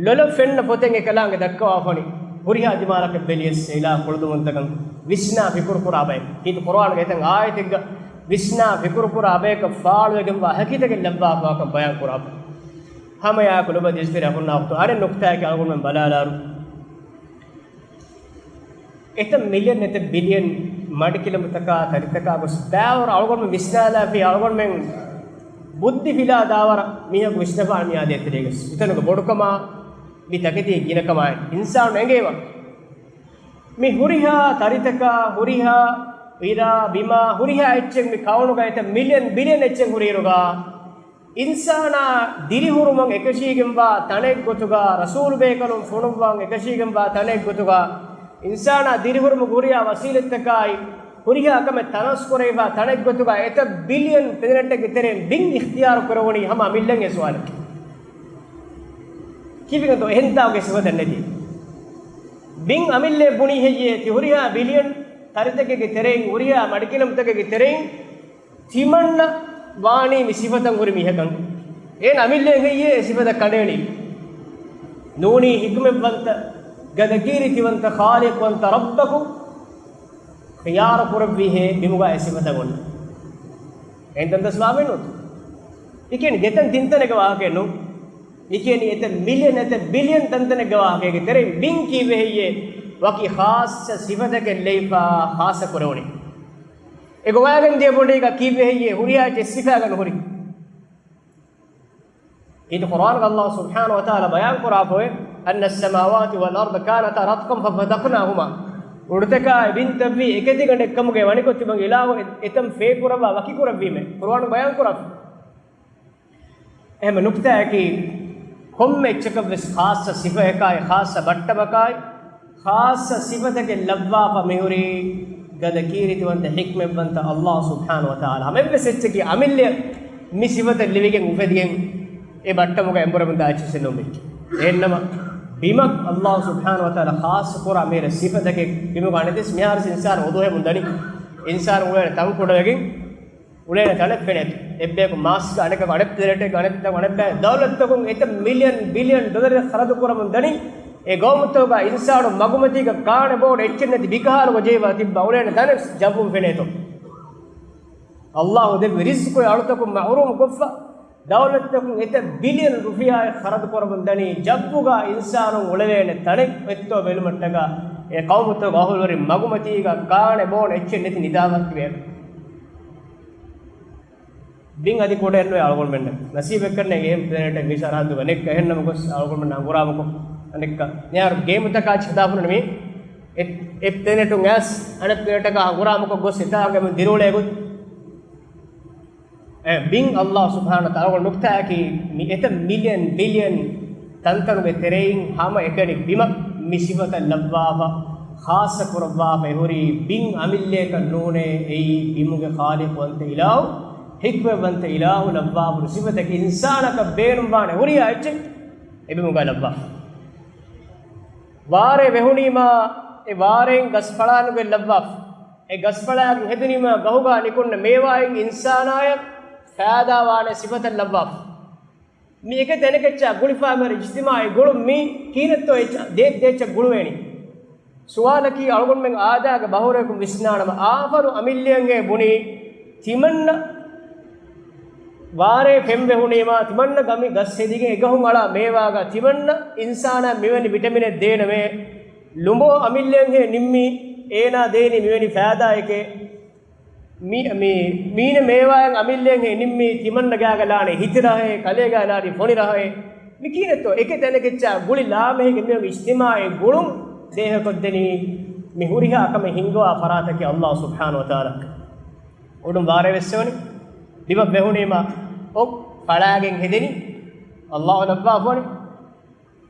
ލޮލަށް ފެންނަ ފޮތެއް އެކަލާނގެ ދައްކަވާފަ ވަނީ. ހުރިހާ ދިމާލަކަށް ބެލިޔަސް އެ އިލާހު ކުޅުދުންވަންތަކަން ވިސްނާ ފިކުރު ކުރާ ބައެއް. ކީރިތި ޤުރުއާނުގެ އެތައް އާޔަތެއްގަ ވިސްނާ ފިކުރު ކުރާ ބަޔަކަށް ފާޅުވެގެންވާ ހެކިތަކެއް ލައްވާފަވާކަން ބަޔާން ކުރާ. ހަމައެއާއެކު ލޮބުވެތި އިސްތިރި އަޚުންނާ އުޚްތުން، އަނެއް ނުކްތާއަކީ އަޅުގަނޑުމެން ބަލާލާރު. އެތައް މިލިއަން، އެތައް ބިލިއަން މަޑިކިލަނބުތަކާ ތަރިތަކާ ގޮސް ބައިވަރު އަޅުގަނޑުމެން ވިސްނާލާފި، އަޅުގަނޑުމެން ބުއްދި ފިލާ ދާވަރަށް މީހަކު ވިސްނަފާނެ މިއާ ދޭތެރޭގަސް. އެތަނުގެ ބޮޑުކަމާ މި ތަކެތީ ގިނަކަމާއި އިންސާނު އެނގޭވަ. މި ހުރިހާ ތަރިތަކާ، ހުރިހާ އިރާ، ބިމާ، ހުރިހާ އެއްޗެއް މި ކައުނުގަ އެތައް މިލިއަން ބިލިއަން އެއްޗެއް ހުރިއިރުގަ، އިންސާނާ ދިރިހުރުމަށް އެކަށީގެންވާ ތަނެއްގޮތުގަ، ރަސޫލުބޭކަލުން ފޮނުއްވަން އެކަށީގެންވާ ތަނެއްގޮތުގަ، އިންސާނާ ދިރިހުރުމުގެ ހުރިހާ ވަސީލަތްތަކާއި، ހުރިހާ ކަމެއް ތަނަވަސްކުރެވިފާ ތަނެއްގޮތުގަ އެތައް ބިލިއަން ޕްލެނެޓެއްގެ ތެރެއިން ބިން އިޚްތިޔާރު ކުރެވުނީ ހަމަ އަމިއްލައިން އެ ސުވާލަކީ. ކީއްވެގެންތޯ އެހެންތާކުގެ ސިފަތެއް ނެތީ؟ ބިން އަމިއްލައެއް ބުނީ ހެއްޔޭ؟ ތި ހުރިހާ ބިލިއަން ތަރިތަކެއްގެ ތެރެއިން، ހުރިހާ މަޑިކިލަނބުތަކެއްގެ ތެރެއިން ތިމަންނަ ވާނީ މި ސިފަތައް ހުރި މީހަކަށް. އޭނަ އަމިއްލައެއް ހެއްޔޭ އެ ސިފަތައް ކަނޑައެޅީ؟ ނޫނީ ޙިކްމަތްވަންތަ، ގަދަ ކީރިތިވަންތަ، ޚާލިޤުވަންތަ ރައްބަކު ޚިޔާރު ކުރެއްވީހޭ ބިމުގަ އެ ސިފަތައް އޮންނަ. އެހެން ތަންތަސް ވާމެއް ނޫން. އެކިޔަނީ ގެތަން ތިންތަނެއްގެ ވާހަކައެއް ނޫން. އެކިޔަނީ އެތައް މިލިއަން، އެތައް ބިލިއަން ތަންތަނެއްގެ ވާހަކައެއްގެ ތެރެއިން ބިން ކީއްވެ ހެއްޔޭ ވަކި ޚާއްޞަ ސިފަތަކެއް ލެއިފާ ޚާއްޞަ ކުރެވުނީ؟ އެ ގޮވާގެން ދިޔަ ބޮޑީގަ ކީއްވެ ހެއްޔޭ ހުރިހާ އެއްޗެއް ސިފައިގަ ނުހުރި؟ އިދު ޤުރުއާންގަ އައްލާހު ސުބްޙާނަހު ވަތަޢާލާ ބަޔާން ކުރާފައި، أن السماوات والأرض كانتا رتقا ففتقناهما. އުޑުތަކާއި ބިންތައްވީ އެކަތިގަނޑެއްކަމުގައި ވަނިކޮށް ތިމަން އިލާހު އެ-، އެތަން ފޭކުރައްވާ ވަކިކުރެއްވީމޭ. ޤުރުއާން ބަޔާން ކުރާފަ. އެހެން ނުކްތާއަކީ، ކޮންމެ އެއްޗަކަށްވެސް ޚާއްޞަ ސިފައަކާއި، ޚާއްޞަ ބައްޓަމަކާއި، ޚާއްޞަ ސިފަތަކެއް ލައްވާފަ މިހުރީ ގަދަ ކީރިތިވަންތަ ޙިކްމަތްވަންތަ އައްލާހު ސުބްޙާނަހު ވަތަޢާލާ. ހަމައެއްވެސް އެއްޗަކީ އަމިއްލަ މި ސިފަތައް ލިބިގެން އުފެދިގެން އެ ބައްޓަމުގަ އެނބުރެމުންދާ އެއްޗެއް ނޫން މީ. އެހެންނަމަ ބިމަށް އައްލާހު ސުބްޙާނަހު ވަތަޢާލާ ޚާއްޞަ ކުރާ މިހިރަ ސިފަތަކެއް ބިމުގަ އަނެއްވެސް މިހާރު އިންސާނު އުދުހައެއް ދަނީ. އިންސާނު އުޅޭނެ ތަން ކުޑަވެގެން އުޅޭނެ ތަނެއް ފެނޭތޯ. އެއްބަޔަކު މާސްގަ އަނެކަކު އަނެއް ޕްލެނެޓެއްގަ އަނެއް ޕްލެނެޓް ދައުލަތްތަކުން އެތައް މިލިއަން ބިލިއަން ޑޮލަރެއް ޚަރަދު ކުރަމުން ދަނީ. އެ ގައުމުތަކުގަ އިންސާނު މަގުމަތީގަ ކާނެ ބޯނެ އެއްޗެއް ނެތި ބިކަހާލުގަ ޖެހިފަ ތިއްބާ އުޅޭނެ ތަނެއް ޖައްވުން ފެނޭތޯ. އައްލާހު ދެއްވި ރިޒްޤު އަޅުތަކުން މަޙްރޫމް ކޮށްފަ ދައުލަތްތަކުން އެތައް ބިލިއަން ރުފިޔާއެއް ޚަރަދު ކުރަމުން ދަނީ ޖައްވުގަ އިންސާނުން އުޅެވޭނެ ތަނެއް އޮތްތޯ ބެލުމަށްޓަކާ އެ ގައުމުތަކުގެ އަހުލުވެރިން މަގުމަތީގަ ކާނެ ބޯނެ އެއްޗެއް ނެތި ނިދާވަރަކަށް ވޭ. ބިން އަދި ކުޑައެއްނުވޭ އަޅުގަނޑުމެންނަށް. ނަސީބެއްކަންނޭނގެ އެހެން ޕްލެނެޓެއް މި ސަރަހައްދުގަ ނެއްކަ. އެހެންނަމަ ގޮސް އަޅުގަނޑުމެން ހަނގުރާމަކޮށް އަނެއްކާ މިހާރު ގޭމުތަކާ ހަދާފަ ނުވޭ. އެ، އެ ޕްލެނެޓުން އައިސް އަނެއް ޕްލެނެޓަކާ ހަނގުރާމަކޮށް ގޮސް އެތާގަ ދިރިއުޅޭ ގޮތް. އެ ބިން އައްލާހު ސުބްޙާނަހު ވަތަޢާލާ ނުކްތާއަކީ، މި އެތައް މިލިއަން ބިލިއަން ތަންތަނުގެ ތެރެއިން ހަމަ އެކަނި ބިމަށް މި ސިފަތައް ލައްވާފަ، ޚާއްޞަ ކުރައްވާފަ އެހުރީ ބިން އަމިއްލައަކަށް ނޫނޭ. އެއީ ބިމުގެ ޚާލިޤުވަންތަ އިލާހު، ޙިކްމަތްވަންތަ އިލާހު ލައްވާފަ ހުރި ސިފަތަކީ. އިންސާނަކަށް ބޭނުންވާނެ ހުރިހާ އެއްޗެއް އެ ބިމުގަ ލައްވާފަ. ވާރޭ ވެހުނީމާ، އެ ވާރޭން ގަސްފަޅާނުގެ ލައްވާފަ. އެ ގަސްފަޅާގެން ހެދުނީމާ، ގަހުގާ ނިކުންނަ މޭވާއިން އިންސާނާޔަށް ފައިދާވާނެ ސިފަތައް ލައްވާފަ. މި އެކެއް ތަނެކެއްޗާ ގުޅިފާ މިހާރު އިޖްތިމާޢީ ގުޅުން މީ ކިހިނެއްތޯ އެއްޗަށް ދޭ ދޭއްޗަށް ގުޅުވޭނީ؟ ސުވާލަކީ އަޅުގަނޑުމެން އާދައިގެ ބަހުރަކުން ވިސްނާނަމަ، އާފަރު އަމިއްލައިން ބުނީ ތިމަންނަ ވާރޭ ފެންވެ ހުނީމާ، ތިމަންނަ ގަމި ގަސް ހެދިގެން އެގަހުން އަޅާ މޭވާގަ ތިމަންނަ އިންސާނާ މިވެނި ވިޓަމިނެއް ދޭނަމޭ. ލުނބޯ އަމިއްލައަށްހޭ ނިންމީ، އޭނާ ދޭނީ މިވެނި ފައިދާއެކޭ. މީ، މީ، މީނަ މޭވާއަށް އަމިއްލައަށްހޭ ނިންމީ، ތިމަންނަ ގާގަ ލާނީ ހިތި ރަހައޭ، ކަލޭގާ ލާނީ ފޮނި ރަހައޭ. މި ކީނެއްތޯ؟ އެކެއް ތަނެކެއްޗާ ގުޅި ލާމެހިގެ މި އިޖްތިމާޢީ ގުޅުން ދޭހަކޮށްދެނީ މި ހުރިހާ ކަމެއް ހިންގަވާ ފަރާތަކީ ﷲ ސުބްޙާނަހޫ ވަތަޢާލާ. އުޑުން ވާރޭ ވެއްސެވުނީ. ދިމަ ވެހުނީމާ އޮށް ފަޅާގެން ހެދެނީ. ﷲ ލައްވާފަވަނީ.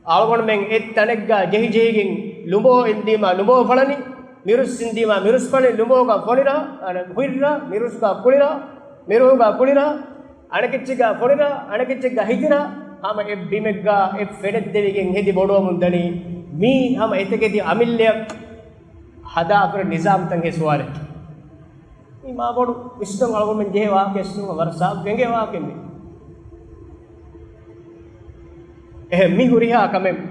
އަޅުގަނޑުމެން އެއް ތަނެއްގަ ޖެހިޖެހިގެން ލުނބޯ އިންދީމާ ލުނބޯ ފަޅަނީ، މިރުސް އިންދީމާ މިރުސް ފަޅަނީ، ލުނބޯގަ ފޮނިރަ، އަނެ ހުއިރަ، މިރުސްގަ ކުޅިރަ، މިރުހުގަ ކުޅިރަ، އަނެކެއްޗެއްގަ ފޮނިރަ، އަނެކެއްޗެއްގަ ހިތިރަ، ހަމަ އެއް ބިމެއްގަ އެއް ފެނެއްދެވިގެން ހެދި ބޮޑުވަމުން ދަނީ. މީ ހަމަ އެތަކެތި އަމިއްލައަށް ހަދާފަރު ނިޒާމްތައް ހެ ސުވާލެއް. މީ މާ ބޮޑު ވިސްނުން އަޅުގަނޑުމެން ޖެހޭ ވާހަކަ ވިސްނުން ވަރަށް ސާފު ގެނގޭ ވާހަކަ މީ. އެހެން މި ހުރިހާ ކަމެއް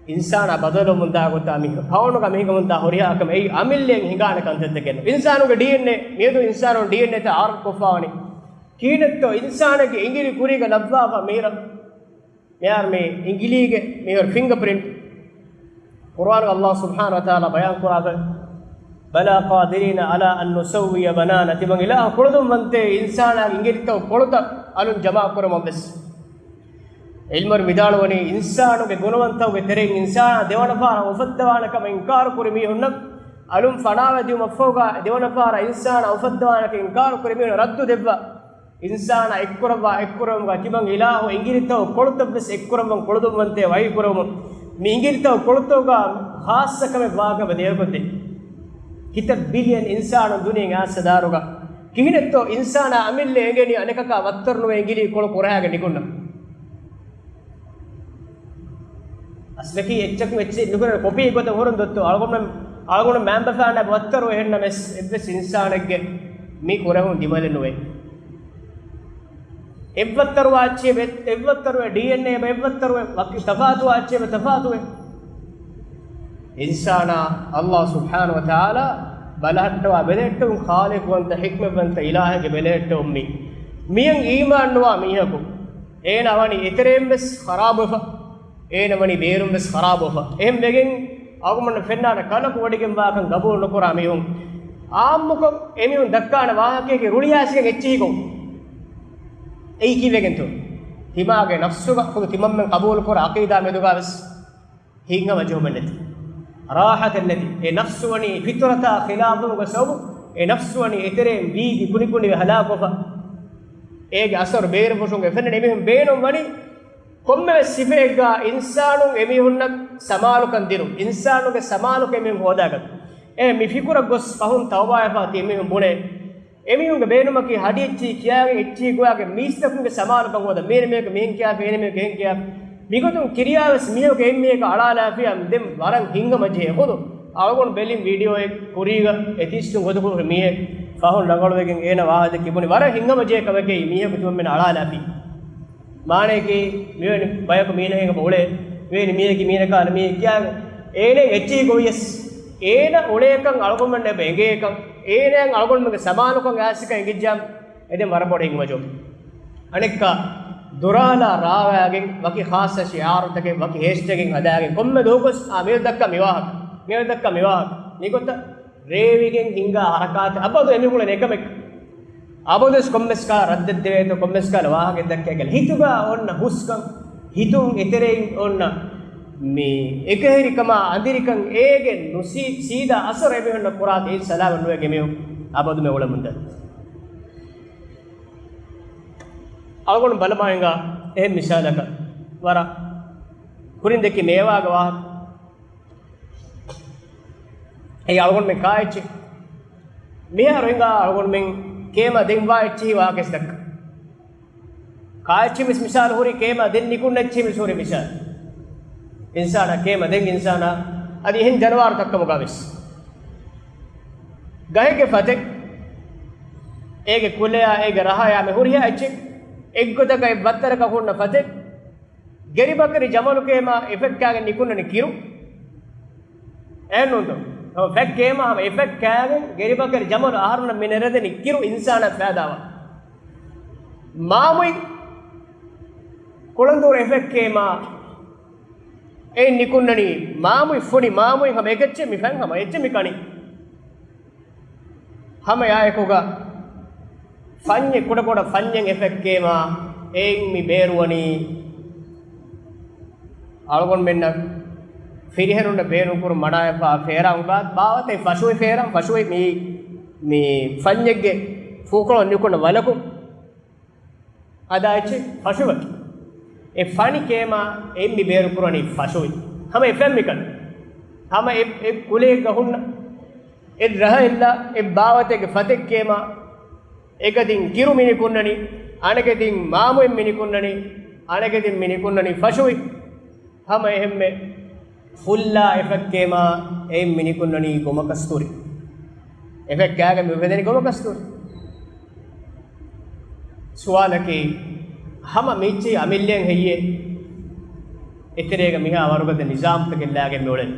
އިންސާނާ ބަދަލުވަމުންދާ ގޮތާ މި ފައުނުގަ މިހިނގަމުންދާ ހުރިހާ ކަމެއް އެއީ އަމިއްލައިން ހިނގާނެ ކަންތައްތަކެއް. އިންސާނުގެ ޑީއެންއޭ، މިއަދު އިންސާނު ޑީއެންއޭތައް އާރަނބުކޮށްފާވަނީ. ކިހިނެއްތޯ އިންސާނެއްގެ އިނގިލި ކުރީގަ ލައްވާފަ މިހިރަ މިހާރު މި އިނގިލީގެ މިހާރު ފިންގަ ޕްރިންޓް. ޤުރުއާނުގަ ﷲ ސުބްޙާނަހޫ ވަތަޢާލާ ބަޔާން ކުރާފަ، "بَلَىٰ قَادِرِينَ عَلَىٰ أَن نُّسَوِّيَ بَنَانَهُ." ތިމަން އިލާހު ކުޅަދުންވަންތޭ އިންސާނާގެ އިނގިލިތައް ކޮޅުތައް އަލުން ޖަމާކުރަމަށްވެސް. ޢިލްމުވެރިން ވިދާޅުވަނީ، އިންސާނުގެ ގުނަވަންތަކުގެ ތެރެއިން އިންސާނާ ދެވަނަ ފަހަރަށް އުފައްދަވާނެ ކަމަށް އިންކާރު ކުރި މީހުންނަށް އަލުން ފަނާވެ ދިއުމަށްފަހުގަ ދެވަނަ ފަހަރަށް އިންސާނާ އުފައްދަވާނެކަން އިންކާރު ކުރި މީހުން ރައްދު ދެއްވާ. އިންސާނާ އެއްކުރައްވާ އެއްކުރައްވުމުގަ ތިމަން އިލާހު އިނގިލިތައް ކޮޅުތައްވެސް އެއްކުރައްވަން ކުޅަދުންވަންތޭ ވަޙީ ކުރަމުން. މި އިނގިލިތައް ކޮޅުތަކުގަ ޚާއްޞަ ކަމެއް ވާހަކަ ދެއަކޮށްދޭ. ކިތައް ބިލިއަން އިންސާނުން ދުނިޔެ އާސަދާރުގަ ކިހިނެއްތޯ އިންސާނާ އަމިއްލަ އެނގެނީ އަނެކަކާ ވައްތަރުނުވެ އިނގިލީ ކޮޅު ކުރަހާގެން ނިކުންނަ. އަސްލަކީ އެއްޗަކުން އެއްޗެއް ނުކުރެ ކޮޕީ ގޮތަށް ހުރުން ދޮއްތޯ އަޅުގަނޑު، އަޅުގަނޑު މައިންބަފައިންނާ ވައްތަރު އެހެންނަމެސް އެއްވެސް އިންސާނެއްގެ މި ކުރެހުން ދިމަލެއް ނުވޭ. އެއްވައްތަރު އާއްޗޭ ވެ-، އެއްވައްތަރު ޑީއެންއޭ އެއްވައްތަރު ވަކި ތަފާތު އާއްޗޭ ތަފާތުވެ. އިންސާނާ ﷲ ސުބްޙާނަހޫ ވަތަޢާލާ ބަލަހައްޓަވާ ބެލެހެއްޓެވުން ޚާލިޤުވަންތަ ޙިކްމަތްވަންތަ އިލާހެއްގެ ބެލެހެއްޓެވުން މީ. މިޔަށް އީމާންނުވާ މީހަކު އޭނާ ވަނީ އެތެރެއިން ވެސް ޚަރާބުވެފަ. އޭނަ ވަނީ ބޭރުން ވެސް ޚަރާބުވެފަ. އެހެން ވެގެން އަޅުގަނޑު ފެންނާނެ ކަލަކު ވޮޑިގެން ވާކަން ގަބޫލު ނުކުރާ މީހުން. އާއްމުކޮށް އެމީހުން ދައްކާނެ ވާހަކައިގެ ރުޅިއާސިގެން އެއްޗިހި ގޮތް. އެއީ ކީއްވެގެންތޯ؟ ތިމާގެ ނަފްސުގަ ޚުދު ތިމަންމެން ޤަބޫލުކުރާ ޢަޤީދާ މެދުގަ ވެސް ހިތްހަމަޖެހުމެއް ނެތި. ރާޙަތެއް ނެތި. އެ ނަފްސު ވަނީ ފިޠުރަތާ ޚިލާފުވުމުގެ ސަބަބު، އެ ނަފްސު ވަނީ އެތެރެއިން ވީގި ކުނިކުނިވެ ހަލާކުވެފަ. އޭގެ އަސަރު ބޭރުފުށުން އެފެންނަނީ އެމީހުން ބޭނުން ވަނީ ކޮންމެވެސް ސިފައެއްގަ އިންސާނުން އެމީހުންނަށް ސަމާލުކަން ދިނުން، އިންސާނުގެ ސަމާލުކަން އެމީހުން ހޯދާގަތުން. އެ މި ފިކުރަށް ގޮސް ފަހުން ތައުބާވެފަ ތި އެމީހުން ބުނޭ. އެމީހުންގެ ބޭނުމަކީ ހަޑި އެއްޗިހި ކިޔާގެން އެއްޗިހި ގޮވާގެން މީސްތަކުންގެ ސަމާލުކަން ހޯދަން. މީނަ މީހަކު މިހެން ކިޔާފި، އޭނަ މީހަކު އެހެން ކިޔާފި. މިގޮތުން ކިރިޔާވެސް މީހަކު އެއްމީހަކަށް އަޅާލާފިއްޔާ ދެން ވަރަށް ހިތްހަމަޖެހޭ. ޚުދު އަޅުގަނޑު ބެލިން ވީޑިއޯއެއް ކުރީގަ އެތީސްތުން ގޮތުކުރު މީހެއް ފަހުން ރަނގަޅުވެގެން އޭނަ ވާހަކަ ކިބުނި ވަރަށް ހިތްހަމަޖެހޭ ކަމެކޭ މީހަކު ތިމަންމެން އަޅާލާފި. މާނަޔަކީ މިވެނި ބަޔަކު މީނަ ހިނގަ އުޅޭ، މިވެނި މީހަކީ މީނަ ކާލަ މީހެއް ކިޔާގެ އޭނަ އެއްޗިހި ގޮވިޔަސް އޭނަ އުޅޭކަން އަޅުގަނޑުމެން އެބަ އެނގޭކަން، އޭނައަށް އަޅުގަނޑުމެންގެ ސަމާލުކަން އާސިކަން އެނގިއްޖާ އެދެން ވަރަށް ބޮޑު ހިތްހަމަޖެހުން. އަނެއްކާ ދުރާލާ ރާވާގެން ވަކި ޚާއްޞަ ޝިޢާރުތަކެއް ވަކި ހޭޝްޓެގެއް ހަދާގެން ކޮންމެ ދުވަހަކުވެސް އާ މިއަދު ދައްކާ މިވާހަކަ، މިއަދު ދައްކާ މިވާހަކަ. މިގޮތަށް ރޭވިގެން ހިނގާ ހަރަކާތެއް އަބަދު އެމީހުން އުޅެނީ އެކަމެއް. އަބަދުވެސް ކޮންމެސް ކާ ރައްދެއްދެވޭތޯ ކޮންމެސް ކާ ވާހަކަ ދައްކައިގެން ހިތުގަ އޮންނަ ހުސްކަން، ހިތުން އެތެރެއިން އޮންނަ މި އެކަހެރިކަމާ އަނދިރިކަން އޭގެ ނުސީ ސީދާ އަސަރު އެމީހުންނަށް ކުރާތީ އެއީ ސަލާމަތް ނުވޭ އެމީހުން އަބަދުމެ އުޅެމުންދަނީ. އަޅުގަނޑު ބަލަމާ ހިނގާ އެހެން މިސާލަކަށް ވަރަށް ކުރިން ދެއްކި މޭވާގެ ވާހަކަ. އެއީ އަޅުގަނޑުމެން ކާ އެއްޗެއް؟ މިހާރު ހިނގާ އަޅުގަނޑުމެން ކޭމާ ދެން ވާ އެއްޗިހި ވާހަކަ ދައްކަ. ކާ އެއްޗިހި މިސް މިސާލު ހުރި ކޭމާ ދެން ނިކުންނަ އެއްޗިހި މިސް ހުރި މިސާލު. އިންސާނާ ކޭމާ ދެން އިންސާނާ އަދި އެހެން ޖަނަވާރު ދައްކަމުގަ ވެސް. ގަހެއްގެ ފަތެއް، އޭގެ ކުލަޔާ، އޭގެ ރަހަޔާ މި ހުރިހާ އެއްޗެއް، އެއްގޮތަކަށް އެއް ވައްތަރަކަށް ހުންނަ ފަތެއް، ގެރިބަކަރި ޖަމަލު ކޭމާ އެފެއްޓާގެން ނިކުންނަނީ ކިރު. އެހެންނޫންތޯ؟ ފެއް ކޭމާ ހަމަ އެފެއްޓާގެން ގެރިބަކަރި ޖަމަލު އަހަރުންނަށް މި ނެރެދެނީ ކިރު އިންސާނާ ފައިދާވާ. މާމުއިން ކުޅަނދޫރު އެފެއްކޭމާ އެއިން ނިކުންނަނީ މާމުއިން ފޮނި މާމުއިން ހަމަ އެކައްޗެއް މި ފަން ހަމަ އެއްޗެއް މި ކަނި. ހަމަ އެއާއެކުގަ ފަންޏެއް ކުޑަކުޑަ ފަންޏެއް އެފެއްކޭމާ އެއިން މި ބޭރުވަނީ އަޅުގަނޑުމެންނަށް ފިރިހެނުންނަށް ބޭނުންކުރުން މަނާވެފާ ފޭރާ ބާވަތެއް ފަށުވި ފޭރާ ފަށުވި މި، މި ފަންޏެއްގެ ފޫކޮޅުން ނިކުންނަ ވަލަކުން އަދާ އެއްޗެއް ފަށުވަކި. އެ ފަނި ކޭމާ އެއް މި ބޭރުކުރަނީ ފަށުވި. ހަމަ އެ ފެންމިކަން. ހަމަ އެ، އެ ކުލޭގަ ހުންނަ، އެ ރަހައެއްލާ، އެ ބާވަތެއްގެ ފަތެއް ކޭމާ، އެގަދިން ކިރު މި ނިކުންނަނީ، އަނެގެދިން މާމުއެއް މި ނިކުންނަނީ، އަނެގެދިން މި ނިކުންނަނީ ފަށުވި. ހަމަ އެހެންމެ ފުއްލާ އެފެއްކޭމާ އެއިން މި ނިކުންނަނީ ގޮމަކަސްތޫރި. އެފެއްކާގެ މި އުފެދެނީ ގޮމަކަސްތޫރި. ސުވާލަކީ، ހަމަ މިއްޗި އަމިއްލައިން ހެއްޔޭ އެތެރޭގަ މިހާ ވަރުގަދަ ނިޒާމްތަކެއް ލާގެން މި އުޅެނީ؟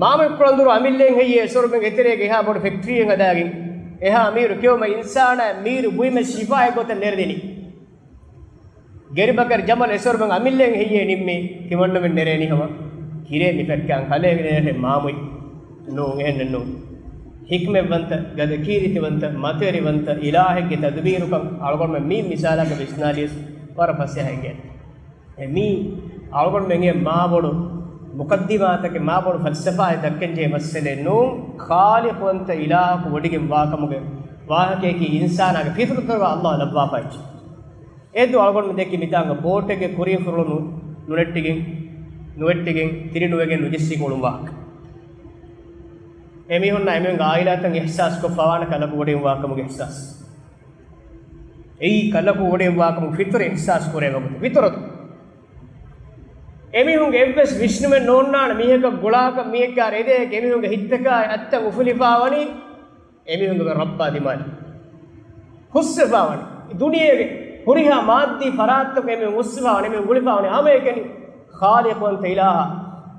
މާމުއިން ކުޅަނދޫރު އަމިއްލައިން ހެއްޔޭ އެސޮރުމެން އެތެރޭގަ އެހާ ބޮޑު ފެކްޓްރީއެއް ހަދާގެން އެހާ އަމީރު ކެއުމަށް އިންސާނާ މީރު ބުއިމެ ޝިފާއެއް ގޮތަށް ނެރެދިނީ؟ ގެރިބަކަރި ޖަމަލް އެސޮރުމެން އަމިއްލައިން ހެއްޔޭ ނިންމީ ތިމަންނަމެން ނެރޭނީ ހަމަ ކިރޭ މި ފެއްކާން ކަލޭގެ ނޭހެ މާމުއި ނޫން އެހެންނެއް ނޫން. ހިކްމަތްވަންތަ، ގަދަކީރިތިވަންތަ، މަތިވެރިވަންތަ އިލާހެއްގެ ތަދުބީރުކަން އަޅުގަނޑުމެން މި މިސާލަކަށް ވިސްނާލިޔަސް ވަރަށް ފަސޭހަ އެނގޭ. އެ މީ އަޅުގަނޑުމެންގެ މާބޮޑު މުޤައްދިމާތަކެއް މާބޮޑު ފަލްސަފާއެއް ދައްކަންޖެހޭ މައްސަލައެއް ނޫން. ޚާލިޤުވަންތަ އިލާހަކު ވޮޑިގެން ވާކަމުގެ ވާހަކަޔަކީ އިންސާނާގެ ފިޠުރަތުގަ ﷲ ލައްވާފައި އެއްޗެއް. އެއްދު އަޅުގަނޑު ދެއްކި މިތާނގަ ބޯޓެއްގެ ކުރިން ފުރޮޅު ނު-، ނުނެއްޓިގެން، ނުވެއްޓިގެން، ތިރި ނުވެގެން ނުޖެއްސި އުޅުން ވާހަކަ. އެމީހުންނާ އެމީހުންގެ އާއިލާތައް އިޙްސާސްކޮށްފަވާނެ ކަލަކު ވޮޑިގެން ވާކަމުގެ އިޙްސާސް. އެއީ ކަލަކު ވޮޑިގެން ވާކަމުގެ ފިޠުރަތު އިޙްސާސް ކުރޭ ވަގުތު. ފިޠުރަތު. އެމީހުންގެ އެއްވެސް ވިސްނުމެއް ނޯންނާނެ މީހަކަށް ގުޅާކަށް މީހެއްގާ ރެދޭ އެމީހުންގެ ހިތްތަކާއި އަތްތައް އުފުލިފާވަނީ އެމީހުންގެ ރައްބާ ދިމާލި ހުސްވެފާވަނީ. ދުނިޔޭގެ ހުރިހާ މާއްދީ ފަރާތްތަކުން އެމީހުން ހުސްވެފާވަނީ، އެމީހުން ގުޅިފާވަނީ ހަމައެކަނި ޚާލިޤުވަންތަ އިލާހާ.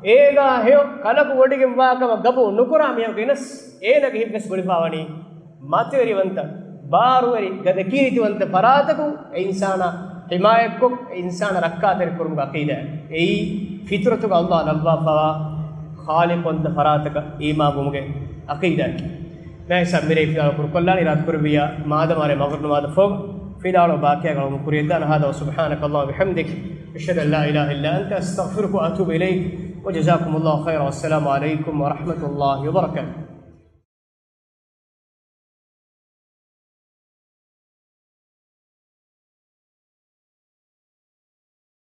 އޭގާ ހެޔޮ ކަލަކު ވޮޑިގެން ވާކަމަށް ގަބޫލު ނުކުރާ މީހަކު ގެނަސް އޭނަގެ ހިތްވެސް ގުޅިފާވަނީ މަތިވެރިވަންތަ، ބާރުވެރި، ގަދަކީރިތިވަންތަ ފަރާތަކުން އެ އިންސާނާ ޙިމާޔަތްކޮށް، އެ އިންސާނާ ރައްކާތެރި ކުރުމުގެ އަޤީދާ. އެއީ ފިޠުރަތުގަ ﷲ ލައްވާފަވާ ޚާލިޤުވަންތަ ފަރާތަކަށް އީމާންވުމުގެ އަޤީދާއަކީ. މާތް ސަމިރޭ ފިލާވަޅު ކުރުކޮށްލާނީ ރާތުކުރެއްވިއްޔާ މާދަމާރޭ މަޣްރިބު ނަމާދަށް ފަހު ފިލާވަޅު ބާކީއާ ގަޅުމު ކުރިޔަށްދާނަ. هذا وسبحانك اللهم وبحمدك، أشهد أن لا إله إلا أنت، أستغفرك وأتوب إليك، وجزاكم الله خيرا، والسلام عليكم ورحمة الله وبركاته.